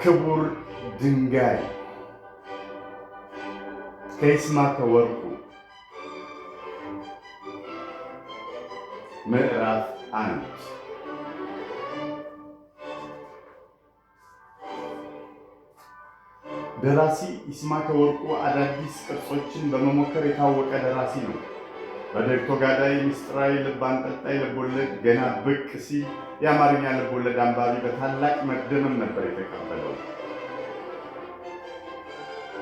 ክቡር ድንጋይ ከይስማዕከ ወርቁ ምዕራፍ 1። ደራሲ ይስማዕከ ወርቁ አዳዲስ ቅርጾችን በመሞከር የታወቀ ደራሲ ነው። በዴርቶጋዳይ ምስጢራዊ ልብ አንጠልጣይ ልቦለድ ገና ብቅ ሲል የአማርኛ ልቦለድ አንባቢ በታላቅ መደመም ነበር የተቀበለው።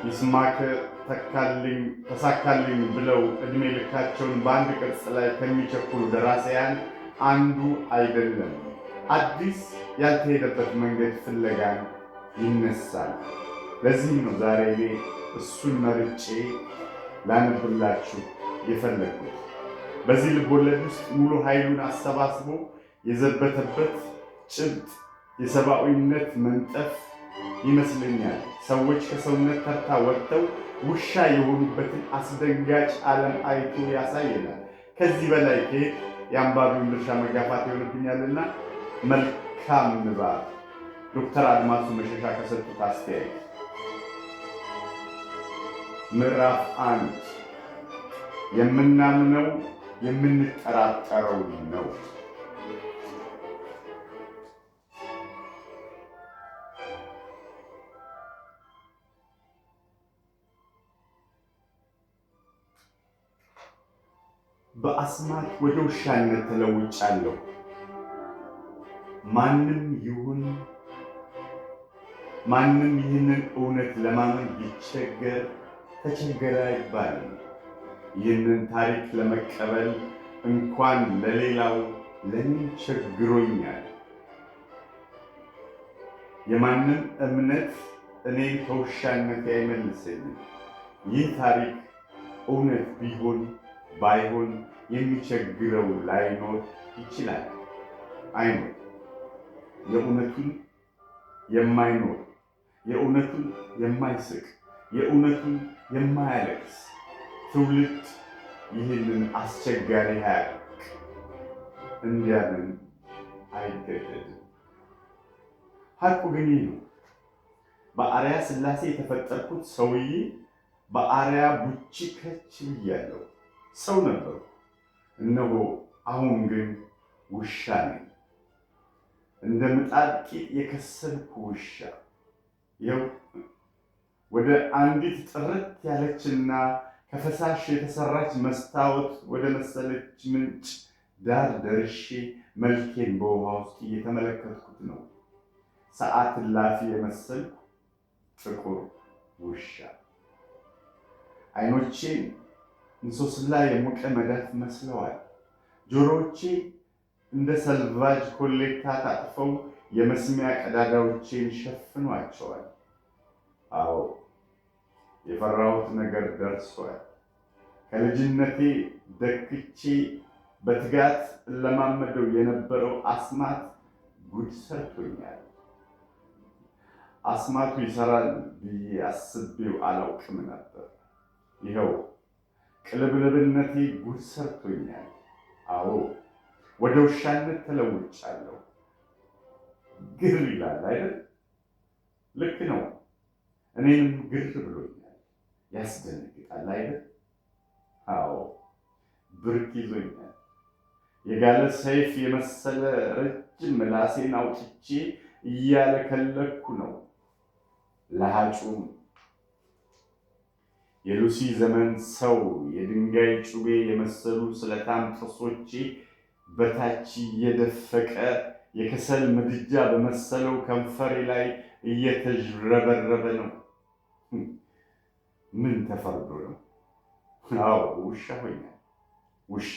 ይስማዕከ ተሳካልኝ ብለው ዕድሜ ልካቸውን በአንድ ቅርጽ ላይ ከሚቸኩሉ ደራሲያን አንዱ አይደለም። አዲስ ያልተሄደበት መንገድ ፍለጋን ይነሳል። ለዚህም ነው ዛሬ እኔ እሱን መርጬ ላነብላችሁ የፈለግኩት። በዚህ ልቦለድ ውስጥ ሙሉ ኃይሉን አሰባስቦ የዘበተበት ጭብጥ የሰብአዊነት መንጠፍ ይመስለኛል። ሰዎች ከሰውነት ተርታ ወጥተው ውሻ የሆኑበትን አስደንጋጭ ዓለም አይቶ ያሳየናል። ከዚህ በላይ ከየት የአንባቢውን ድርሻ መጋፋት ይሆንብኛልና መልካም ንባብ። ዶክተር አድማሱ መሸሻ ከሰጡት አስተያየት። ምዕራፍ 1። የምናምነው የምንጠራጠረው ነው። በአስማት ወደ ውሻነት ተለውጫለሁ። ማንም ይሁን ማንም ይህንን እውነት ለማመን ቢቸገር ተቸገረ አይባልም። ይህንን ታሪክ ለመቀበል እንኳን ለሌላው ለኔም ቸግሮኛል። የማንም እምነት እኔን ከውሻነቴ አይመልሰኝም። ይህ ታሪክ እውነት ቢሆን ባይሆን የሚቸግረው ላይኖር ይችላል። አይኖር የእውነቱን የማይኖር፣ የእውነቱን የማይስቅ፣ የእውነቱን የማያለቅስ ትውልድ ይህንን አስቸጋሪ ሀቅ እንዲያምን አይገደድም። ሀቁ ግን ይህ ነው። በአርአያ ሥላሴ የተፈጠርኩት ሰውዬ በአርአያ ቡቺ ከች ብያለሁ። ሰው ነበርኩ። እነሆ አሁን ግን ውሻ ነኝ። እንደ ምጣድ ቂጥ የከሰልኩ ውሻ። ይኸው ወደ አንዲት ጥርት ያለችና ከፈሳሽ የተሰራች መስታወት ወደ መሰለች ምንጭ ዳር ደርሼ መልኬን በውሃ ውስጥ እየተመለከትኩት ነው። ሰዓት እላፊ የመሰልኩ ጥቁር ውሻ። አይኖቼን እንሶስላ የሞቀ መዳፍ መስለዋል። ጆሮዎቼ እንደ ሰልቫጅ ኮሌታ ታጥፈው የመስሚያ ቀዳዳዎቼን ሸፍኗቸዋል። አዎ፣ የፈራሁት ነገር ደርሷል። ከልጅነቴ ደክቼ በትጋት እለማመደው የነበረው አስማት ጉድ ሰርቶኛል። አስማቱ ይሰራል ብዬ አስቤው አላውቅም ነበር። ይኸው ቅልብልብነቴ ጉድ ሰርቶኛል። አዎ፣ ወደ ውሻነት ተለውጫለሁ። ግር ይላል አይደል? ልክ ነው። እኔንም ግር ብሎኛል። ያስደነግጣል አይደል? አዎ፣ ብርክ ይዞኛል። የጋለ ሰይፍ የመሰለ ረጅም ምላሴን አውጥቼ እያለከለኩ ነው። ለሃጩም የሉሲ ዘመን ሰው የድንጋይ ጩቤ የመሰሉ ስለታም ጥርሶቼ በታች እየደፈቀ የከሰል ምድጃ በመሰለው ከንፈሬ ላይ እየተዥረበረበ ነው። ምን ተፈርዶ ነው? አዎ፣ ውሻ ሆኛል። ውሻ።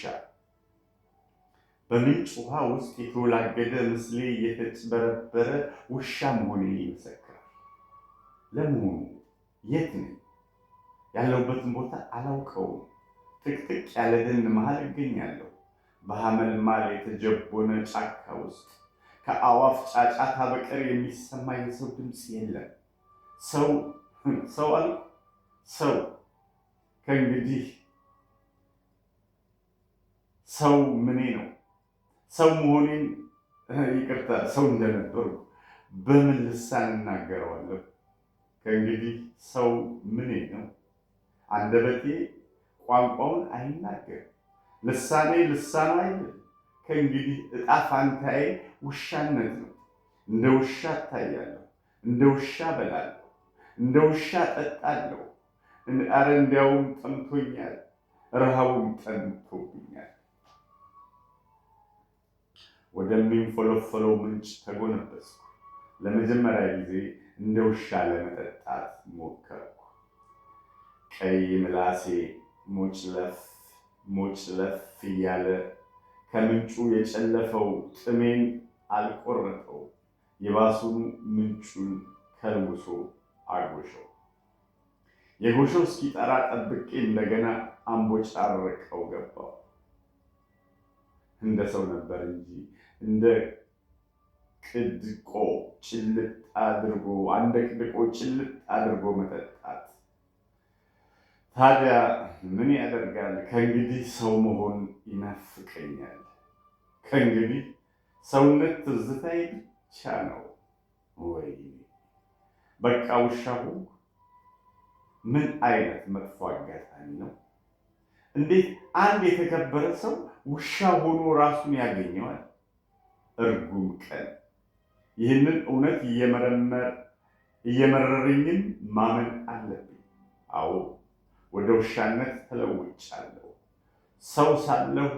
በምንጭ ውሃ ውስጥ የተወላገደ ምስሌ እየተጭበረበረ ውሻ መሆኔን ይመሰክራል። ለመሆኑ የት ነኝ? ያለሁበትን ቦታ አላውቀውም። ጥቅጥቅ ያለ ደን መሃል እገኛለሁ። በሐመልማል የተጀቦነ ጫካ ውስጥ ከአዋፍ ጫጫታ በቀር የሚሰማ የሰው ድምፅ የለም። ሰው፣ ሰው አልኩ፣ ሰው ከእንግዲህ ሰው ምኔ ነው? ሰው መሆኔን ይቅርታ፣ ሰው እንደነበሩ በምን ልሳን እናገረዋለሁ? ከእንግዲህ ሰው ምኔ ነው? አንደበቴ ቋንቋውን አይናገር፣ ልሳኔ ልሳኑ አይደል። ከእንግዲህ ዕጣ ፋንታዬ ውሻነት ነው። እንደ ውሻ እታያለሁ፣ እንደ ውሻ በላለሁ፣ እንደ ውሻ ጠጣለሁ። ኧረ እንዲያውም ጠምቶኛል፣ ረሃቡም ጠንቶብኛል። ወደሚንፎለፈለው ምንጭ ተጎነበስኩ። ለመጀመሪያ ጊዜ እንደ ውሻ ለመጠጣት ሞከርኩ። ቀይ ምላሴ ሞጭለፍ ሞጭለፍ እያለ ከምንጩ የጨለፈው ጥሜን አልቆረጠው። የባሱኑ ምንጩን ከልውሶ አጎሸው። የጎሸው እስኪጠራ ጠብቄ እንደገና አንቦጫረቀው ገባው። እንደ ሰው ነበር እንጂ እንደ ቅድቆ ጭልጥ አድርጎ አንደቅድቆ ጭልጥ አድርጎ መጠጣት። ታዲያ ምን ያደርጋል? ከእንግዲህ ሰው መሆን ይናፍቀኛል። ከእንግዲህ ሰውነት ትዝታዬ ብቻ ነው። ወይ በቃ ውሻ ሆንኩ። ምን አይነት መጥፎ አጋጣሚ ነው! እንዴት አንድ የተከበረ ሰው ውሻ ሆኖ ራሱን ያገኘዋል? እርጉም ቀን! ይህንን እውነት እየመረረኝም ማመን አለብኝ። አዎ፣ ወደ ውሻነት ተለውጫለሁ። ሰው ሳለሁ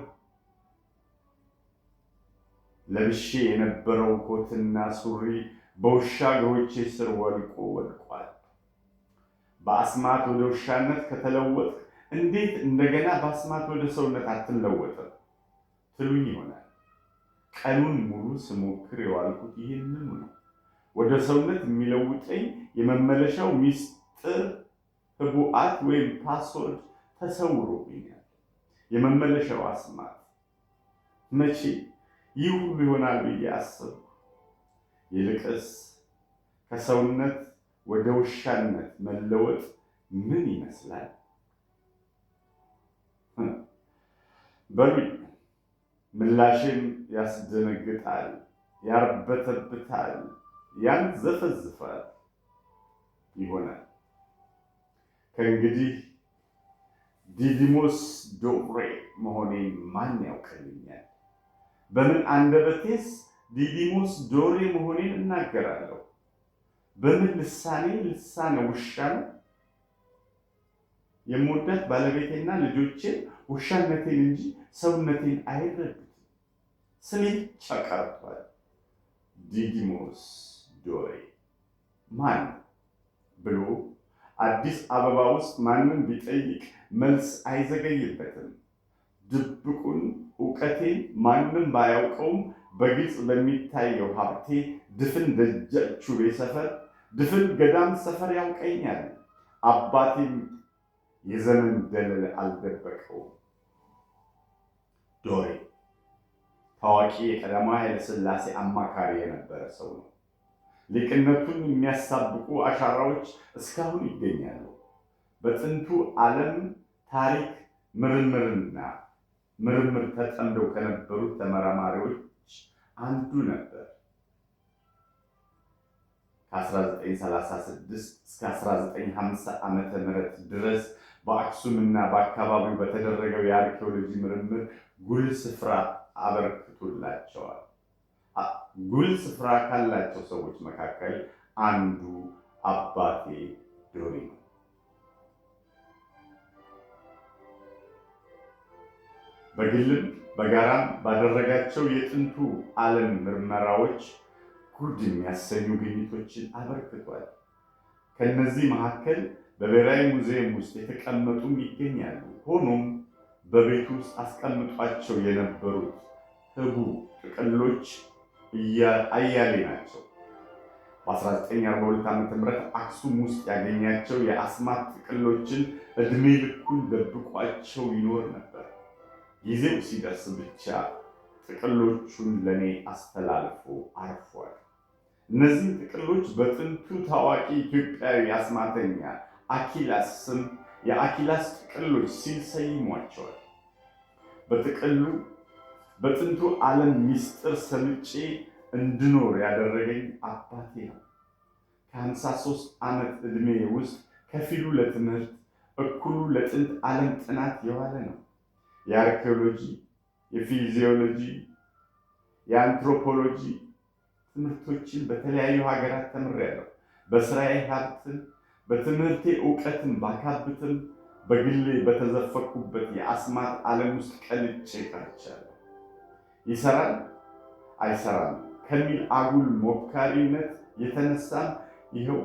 ለብሼ የነበረው ኮትና ሱሪ በውሻ እግሮቼ ስር ወልቆ ወድቋል። በአስማት ወደ ውሻነት ከተለወጥክ እንዴት እንደገና በአስማት ወደ ሰውነት አትለወጥም ትሉኝ ይሆናል። ቀኑን ሙሉ ስሞክር የዋልኩት ይህንኑ ነው። ወደ ሰውነት የሚለውጠኝ የመመለሻው ሚስጥር ህቡዓት ወይም password ተሰውሮብኛል። የመመለሻው አስማት መቼ ይህ ሁሉ ይሆናል ብዬ አሰብኩ። ይልቅስ ከሰውነት ወደ ውሻነት መለወጥ ምን ይመስላል? በሉኝ። ምላሽም ያስደነግጣል፣ ያርበተብታል፣ ያንዘፈዝፋል ይሆናል። ከእንግዲህ ዲዲሞስ ዶሬ መሆኔን ማን ያውቅልኛል? በምን አንደበቴስ ዲዲሞስ ዶሬ መሆኔን እናገራለሁ? በምን ልሳኔ ልሳነ ውሻ ነው? የምወዳት ባለቤቴና ልጆቼን ውሻነቴን እንጂ ሰውነቴን አይረዱትም። ስሜ ብቻ ቀርቷል። ዲዲሞስ ዶሬ ማን ብሎ አዲስ አበባ ውስጥ ማንም ቢጠይቅ መልስ አይዘገይበትም። ድብቁን እውቀቴን ማንም ባያውቀውም በግልጽ በሚታየው ሀብቴ ድፍን ደጃች ውቤ ሰፈር፣ ድፍን ገዳም ሰፈር ያውቀኛል። አባቴም የዘመን ደለል አልደበቀውም። ዶሬ ታዋቂ የቀዳማዊ ኃይለ ሥላሴ አማካሪ የነበረ ሰው ነው። ሊቅነቱን የሚያሳብቁ አሻራዎች እስካሁን ይገኛሉ። በጥንቱ ዓለም ታሪክ ምርምርና ምርምር ተጠምደው ከነበሩት ተመራማሪዎች አንዱ ነበር። ከ1936 እስከ 1950 ዓመተ ምህረት ድረስ በአክሱምና በአካባቢው በተደረገው የአርኪኦሎጂ ምርምር ጉልህ ስፍራ አበርክቶላቸዋል። ጉልህ ስፍራ ካላቸው ሰዎች መካከል አንዱ አባቴ ዶሬ ነው። በግልም በጋራም ባደረጋቸው የጥንቱ ዓለም ምርመራዎች ጉድ የሚያሰኙ ግኝቶችን አበርክቷል። ከነዚህ መካከል በብሔራዊ ሙዚየም ውስጥ የተቀመጡም ይገኛሉ። ሆኖም በቤቱ ውስጥ አስቀምጧቸው የነበሩት ህቡ ጥቅሎች አያሌ ናቸው። በ1942 ዓ.ም አክሱም ውስጥ ያገኛቸው የአስማት ጥቅሎችን ዕድሜ ልኩን ደብቋቸው ይኖር ነበር። ጊዜው ሲደርስ ብቻ ጥቅሎቹን ለእኔ አስተላልፎ አርፏል። እነዚህን ጥቅሎች በጥንቱ ታዋቂ ኢትዮጵያዊ አስማተኛ አኪላስ ስም የአኪላስ ጥቅሎች ሲል ሰይሟቸዋል። በጥቅሉ በጥንቱ ዓለም ሚስጥር ሰምጬ እንድኖር ያደረገኝ አባቴ ነው። ከ53 ዓመት ዕድሜ ውስጥ ከፊሉ ለትምህርት እኩሉ ለጥንት ዓለም ጥናት የዋለ ነው። የአርኪኦሎጂ፣ የፊዚዮሎጂ፣ የአንትሮፖሎጂ ትምህርቶችን በተለያዩ ሀገራት ተምሬያለሁ። በስራዬ ሀብትን በትምህርቴ እውቀትን ባካብትም በግሌ በተዘፈኩበት የአስማት ዓለም ውስጥ ቀልጬ ቀርቻለሁ። ይሰራል አይሰራም ከሚል አጉል ሞካሪነት የተነሳም ይኸው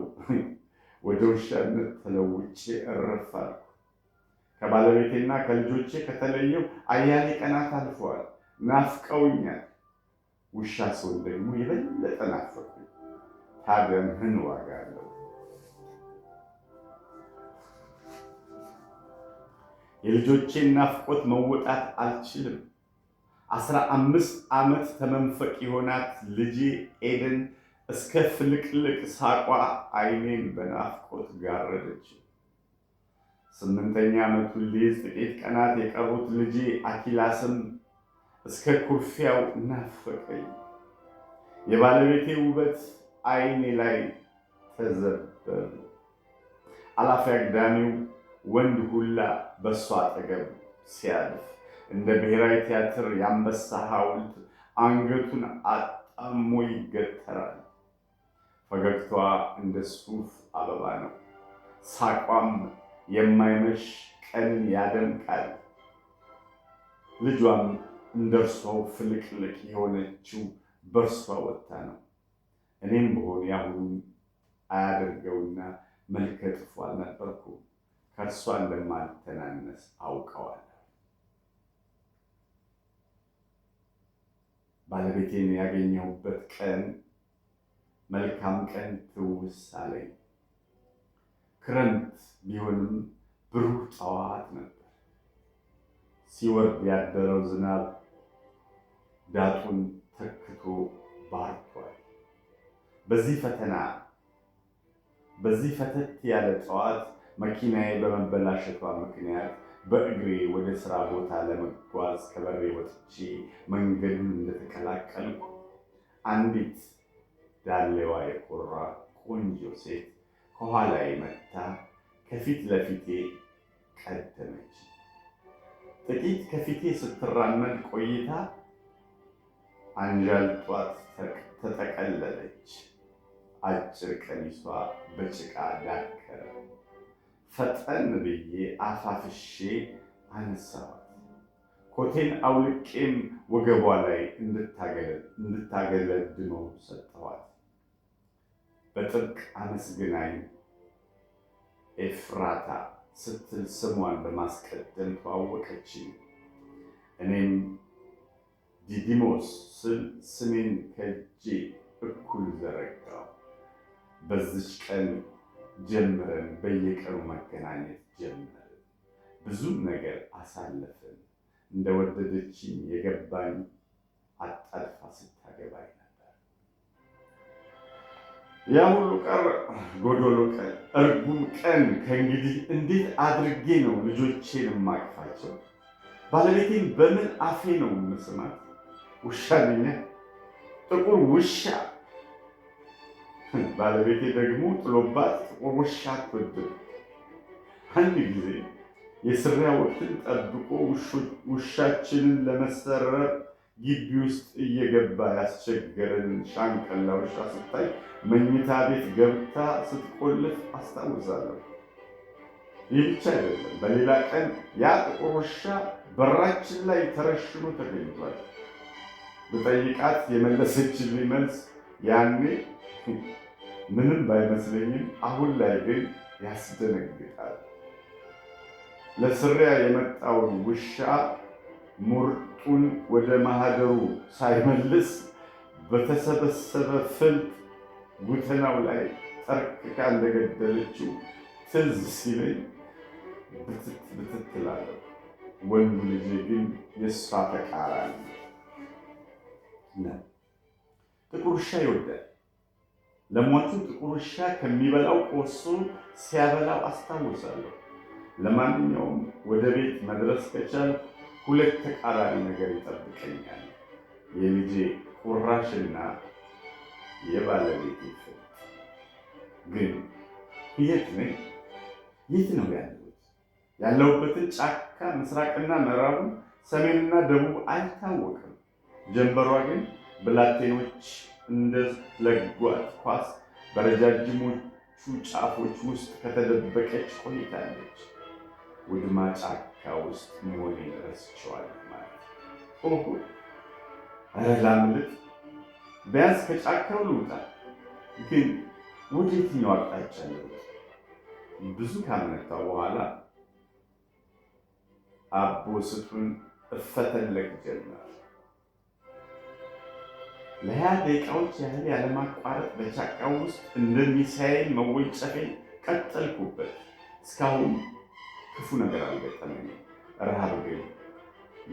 ወደ ውሻነት ተለውጬ እረፍ አልኩ። ከባለቤቴና ከልጆቼ ከተለየው አያሌ ቀናት አልፈዋል። ናፍቀውኛል። ውሻ ስሆን ደግሞ የበለጠ ናፈቁኝ። ታዲያ ምን ዋጋ አለው? የልጆቼን ናፍቆት መወጣት አልችልም። 15 ዓመት ተመንፈቅ የሆናት ልጄ ኤደን እስከ ፍልቅልቅ ሳቋ አይኔን በናፍቆት ጋረደች። 8ኛ ዓመቱን ሊይዝ ጥቂት ቀናት የቀሩት ልጄ አኪላስም እስከ ኩርፊያው ናፈቀኝ። የባለቤቴ ውበት አይኔ ላይ ተዘበበ። አላፊ አግዳሚው ወንድ ሁላ በሷ አጠገብ ሲያልፍ እንደ ብሔራዊ ቲያትር የአንበሳ ሐውልት አንገቱን አጣሞ ይገተራል። ፈገግታዋ እንደ ሱፍ አበባ ነው። ሳቋም የማይመሽ ቀንን ያደምቃል። ልጇም እንደርሷው ፍልቅልቅ የሆነችው በእርሷ ወጥታ ነው። እኔም ብሆን ያሁኑን አያደርገውና መልከ ጥፉ አልነበርኩም። ከእርሷ እንደማልተናነስ አውቀዋለሁ። ባለቤቴን ያገኘሁበት ቀን መልካም ቀን ትውስ አለኝ። ክረምት ቢሆንም ብሩህ ጠዋት ነበር። ሲወርድ ያደረው ዝናብ ዳጡን ተክቶ ባርቷል። በዚህ ፈተት ያለ ጠዋት መኪናዬ በመበላሸቷ ምክንያት በእግሬ ወደ ስራ ቦታ ለመጓዝ ከበሬ ወጥቼ መንገዱን እንደተቀላቀልኩ አንዲት ዳሌዋ የኮራ ቆንጆ ሴት ከኋላዬ መጥታ ከፊት ለፊቴ ቀደመች። ጥቂት ከፊቴ ስትራመድ ቆይታ አንዣልጧት ተጠቀለለች። አጭር ቀሚሷ በጭቃ ዳከረ። ፈጠን ብዬ አፋፍሼ አነሳኋት። ኮቴን አውልቄም ወገቧ ላይ እንድታገለድመው ሰጠኋት። በጥብቅ አመስግናኝ ኤፍራታ ስትል ስሟን በማስቀደም ተዋወቀችኝ። እኔም ዲዲሞስ ስል ስሜን ከእጄ እኩል ዘረጋው። በዚች ቀን ጀምረን በየቀኑ መገናኘት ጀመርን። ብዙም ነገር አሳለፍን። እንደወደደችኝ የገባኝ አጣድፋ ስታገባኝ ነበር። ያ ሁሉ ቀረ፣ ጎዶሎ ቀን፣ እርጉም ቀን። ከእንግዲህ እንዴት አድርጌ ነው ልጆቼን የማቅፋቸው? ባለቤቴን በምን አፌ ነው የምስማት? ውሻ ነኛ፣ ጥቁር ውሻ። ባለቤቴ ደግሞ ጥሎባት ጥቁር ውሻ አትወድም። አንድ ጊዜ የስሪያ ወቅትን ጠብቆ ውሻችንን ለመሰረር ግቢ ውስጥ እየገባ ያስቸገረንን ሻንቀላ ውሻ ስታይ መኝታ ቤት ገብታ ስትቆልፍ አስታውሳለሁ። ይህ ብቻ አይደለም። በሌላ ቀን ያ ጥቁር ውሻ በራችን ላይ ተረሽኖ ተገኝቷል። ብጠይቃት የመለሰችልኝ መልስ ያኔ ምንም ባይመስለኝም አሁን ላይ ግን ያስደነግጣል። ለስሪያ የመጣውን ውሻ ሙርጡን ወደ ማህደሩ ሳይመልስ በተሰበሰበ ፍልጥ ጉተናው ላይ ጠርቅቃ እንደገደለችው ትዝ ሲለኝ ብትት ብትት እላለሁ። ወንዱ ልጄ ግን የእሷ ተቃራኒ ነው። ጥቁር ውሻ ይወዳል። ለሟቹ ጥቁር ውሻ ከሚበላው ቆርሶ ሲያበላው አስታውሳለሁ። ለማንኛውም ወደ ቤት መድረስ ከቻልኩ ሁለት ተቃራኒ ነገር ይጠብቀኛል። የልጄ ቁራሽና የባለቤቴ ፍልጥ። ግን የት ነኝ? የት ነው ያለሁት? ያለሁበትን ጫካ ምስራቅና ምዕራቡን፣ ሰሜንና ደቡብ አይታወቅም። ጀንበሯ ግን ብላቴኖች እንደ ለጓት ኳስ በረጃጅሞቹ ጫፎች ውስጥ ከተደበቀች ቆይታለች። ውድማ ጫካ ውስጥ መሆኔን ረስቼዋለሁ ማለት ነው። ኧረ ላምልጥ፣ ቢያንስ ከጫካው ልውጣ። ግን ወደ የትኛው አቅጣጫ ልውጣ? ብዙ ካመነታው በኋላ አቦ ስቱን እፈተለቅ ጀመር። ለ20 ደቂቃዎች ያህል ያለማቋረጥ በጫካው ውስጥ እንደ ሚሳኤል መወንጨፌን ቀጠልኩበት። እስካሁን ክፉ ነገር አልገጠመኝም። ረሃብ ግን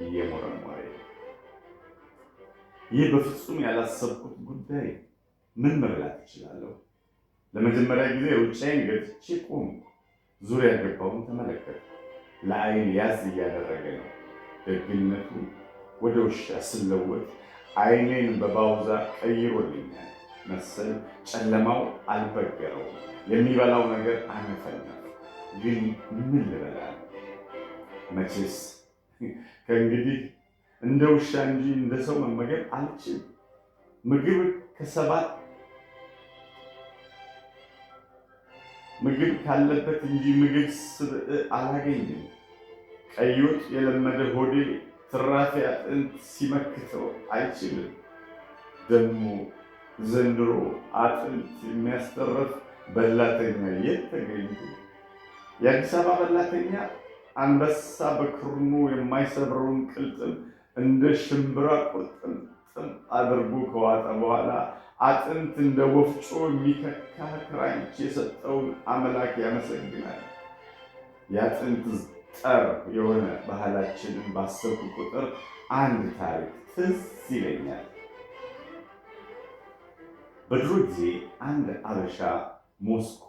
እየሞረሞረ። ይህ በፍጹም ያላሰብኩት ጉዳይ። ምን መብላት እችላለሁ? ለመጀመሪያ ጊዜ ሩጫዬን ገትቼ ቆምኩ። ዙሪያ ገባውን ተመለከትኩ። ለአይን ያዝ እያደረገ ነው። ደግነቱ ወደ ውሻ ስለወጥ አይኔን በባውዛ ቀይሮልኛል መሰል ጨለማው አልበገረውም። የሚበላው ነገር አነፈነፍ። ግን ምን ልበላ? መቼስ ከእንግዲህ እንደ ውሻ እንጂ እንደ ሰው መመገብ አልችልም። ምግብ ካለበት እንጂ ምግብ ስብዕ አላገኝም። ቀይ ወጥ የለመደ ሆዴ ትራፊ አጥንት ሲመክተው አይችልም። ደግሞ ዘንድሮ አጥንት የሚያስተርፍ በላተኛ የት ተገኝቶ? የአዲስ አበባ በላተኛ አንበሳ በክርኑ የማይሰብረውን ቅልጥም እንደ ሽምብራ ቁርጥምጥም አድርጎ ከዋጠ በኋላ አጥንት እንደ ወፍጮ የሚከካ ክራንች የሰጠውን አምላክ ያመሰግናል። የአጥንት ጠር የሆነ ባህላችንን ባሰብኩ ቁጥር አንድ ታሪክ ትዝ ይለኛል። በድሮ ጊዜ አንድ አበሻ ሞስኮ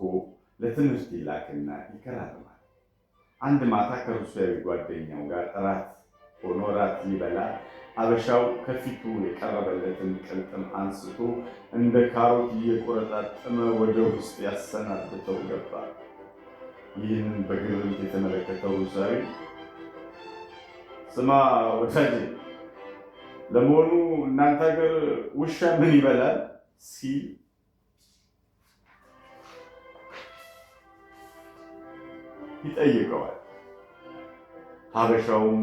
ለትምህርት ይላክና ይከራርማል። አንድ ማታ ከሩሲያዊ ጓደኛው ጋር እራት ሆኖ እራት ሊበላ አበሻው ከፊቱ የቀረበለትን ቅልጥም አንስቶ እንደ ካሮት እየቆረጣጠመ ወደ ውስጥ ያሰናብተው ገባ። ይህንን በግርምት የተመለከተው ሩሲያዊ፣ "ስማ ወዳጄ፣ ለመሆኑ እናንተ ሀገር ውሻ ምን ይበላል?" ሲል ይጠይቀዋል። ሀበሻውም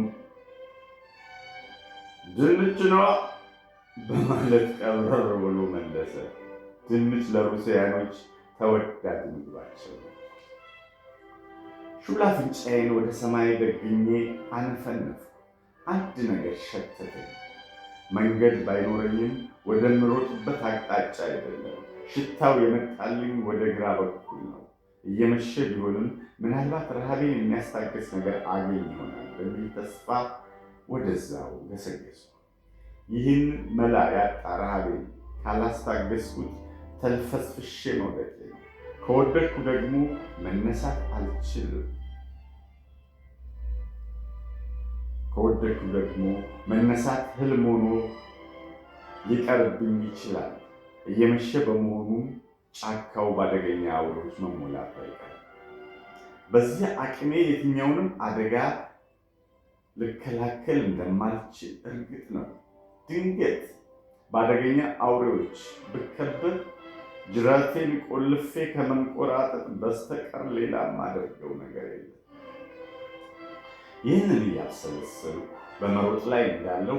"ድንች ነዋ" በማለት ቀብረር ብሎ መለሰ። ድንች ለሩሲያኖች ተወዳጅ ምግባቸው ነው። ሹል አፍንጫዬን ወደ ሰማይ ደግኜ አነፈነፍኩ። አንድ ነገር ሸተተኝ። መንገድ ባይኖረኝም ወደምሮጥበት አቅጣጫ አይደለም። ሽታው የመጣልኝ ወደ ግራ በኩል ነው። እየመሸ ቢሆንም ምናልባት ረሃቤን የሚያስታግስ ነገር አገኝ ይሆናል በሚል ተስፋ ወደዛው ገሰገስኩ። ይህን መላ ያጣ ረሃቤን ካላስታገስኩት ተልፈስፍሼ መውደቄ ነው። ከወደቅኩ ደግሞ መነሳት አልችልም። ከወደቅኩ ደግሞ መነሳት ህልም ሆኖ ሊቀርብኝ ይችላል። እየመሸ በመሆኑም ጫካው በአደገኛ አውሬዎች መሞላቱ አይቀርም። በዚህ አቅሜ የትኛውንም አደጋ ልከላከል እንደማልችል እርግጥ ነው። ድንገት በአደገኛ አውሬዎች ብከበብ ጅራቴን ቆልፌ ከመንቆራጠጥ በስተቀር ሌላ የማደርገው ነገር የለም። ይህንን እያብሰለሰልኩ በመሮጥ ላይ እንዳለው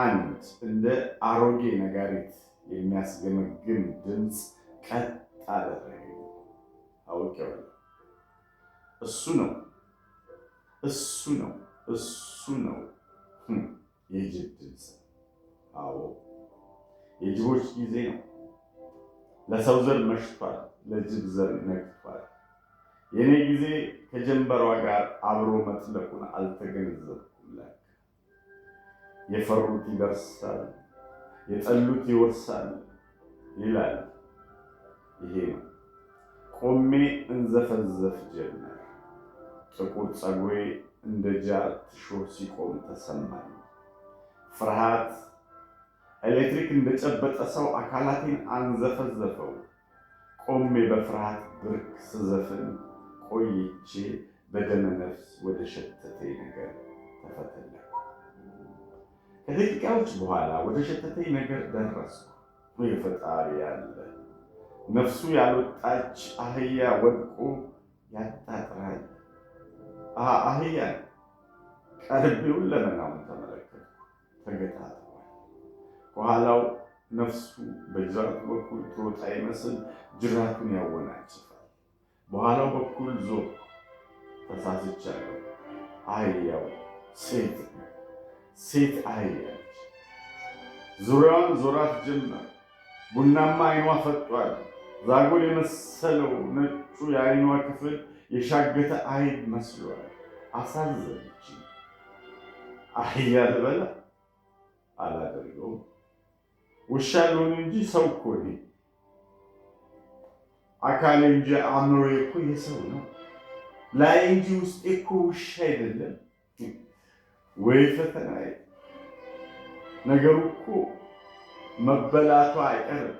አንድ እንደ አሮጌ ነጋሪት የሚያስገመግም ድምፅ ቀጥ አደረገኝ። አውቄዋለሁ። እሱ ነው፣ እሱ ነው፣ እሱ ነው። የጅብ ድምፅ። አዎ፣ የጅቦች ጊዜ ነው። ለሰው ዘር መሽቷል፣ ለጅብ ዘር ነግቷል። የእኔ ጊዜ ከጀንበሯ ጋር አብሮ መጥለቁን አልተገነዘብኩም። ለካ የፈሩት ይደርሳል፣ የጠሉት ይወርሳል ይላል። ይሄ ነው። ቆሜ እንዘፈዘፍ ጀመር። ጥቁር ፀጉሬ እንደ ጃርት ሾህ ሲቆም ተሰማኝ። ፍርሃት ኤሌክትሪክ እንደጨበጠ ሰው አካላቴን አንዘፈዘፈው። ቆሜ በፍርሃት ብርክ ስዘፍን ቆይቼ በደመ ነፍስ ወደ ሸተተኝ ነገር ተፈተለኩ። ከደቂቃዎች በኋላ ወደ ሸተተኝ ነገር ደረስኩ። ወይ ፈጣሪ ያለ! ነፍሱ ያልወጣች አህያ ወድቆ ያጣጥራል። አህያ ቀርቤውን ለመናውን ተመለከትኩ። ተገጣጥሟል። ከኋላው ነፍሱ በጅራቱ በኩል ትወጣ ይመስል ጅራቱን ያወናጭፋል። በኋላው በኩል ዞር። ተሳስቻለሁ። አህያው ሴት ነው። ሴት አህያ ነች። ዙሪያዋን ዞራት ጀመር። ቡናማ አይኗ ፈጧል። ዛጎል የመሰለው ነጩ የአይኗ ክፍል የሻገተ አይብ መስሏል። አሳዘነች። አህያ ልበላ? አላደርገውም። ውሻ ልሁን እንጂ ሰው እኮ ነኝ። አካሌ እንጂ አእምሮዬ እኮ የሰው ነው። ላይ እንጂ ውስጤ እኮ ውሻ አይደለም። ወይ ፈተናዬ! ነገሩ እኮ መበላቷ አይቀርም።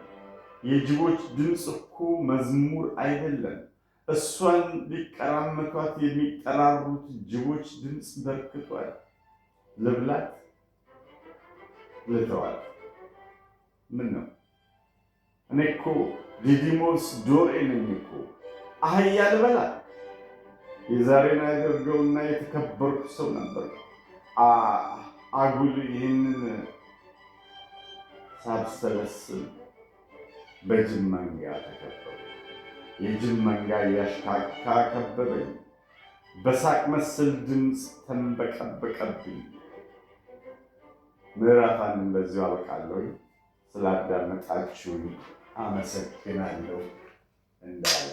የጅቦች ድምፅ እኮ መዝሙር አይደለም። እሷን ሊቀራመቷት የሚጠራሩት ጅቦች ድምፅ በርክቷል። ልብላት? ልተዋት? ምን ነው እኔ እኮ ዲዲሞስ ዶሬ ነኝ እኮ። አህያ ልበላ? የዛሬን አያደርገውና የተከበርኩ ሰው ነበር። አጉል ይህንን ሳብሰለስል በጅብ መንጋ ተከበብኩ። የጅብ መንጋ እያሽካካ ከበበኝ። በሳቅ መሰል ድምፅ ተንበቀበቀብኝ። ምዕራፍ 1ን በዚሁ አበቃለሁ። ስላዳመጣችሁኝ አመሰግናለሁ። እንዳለ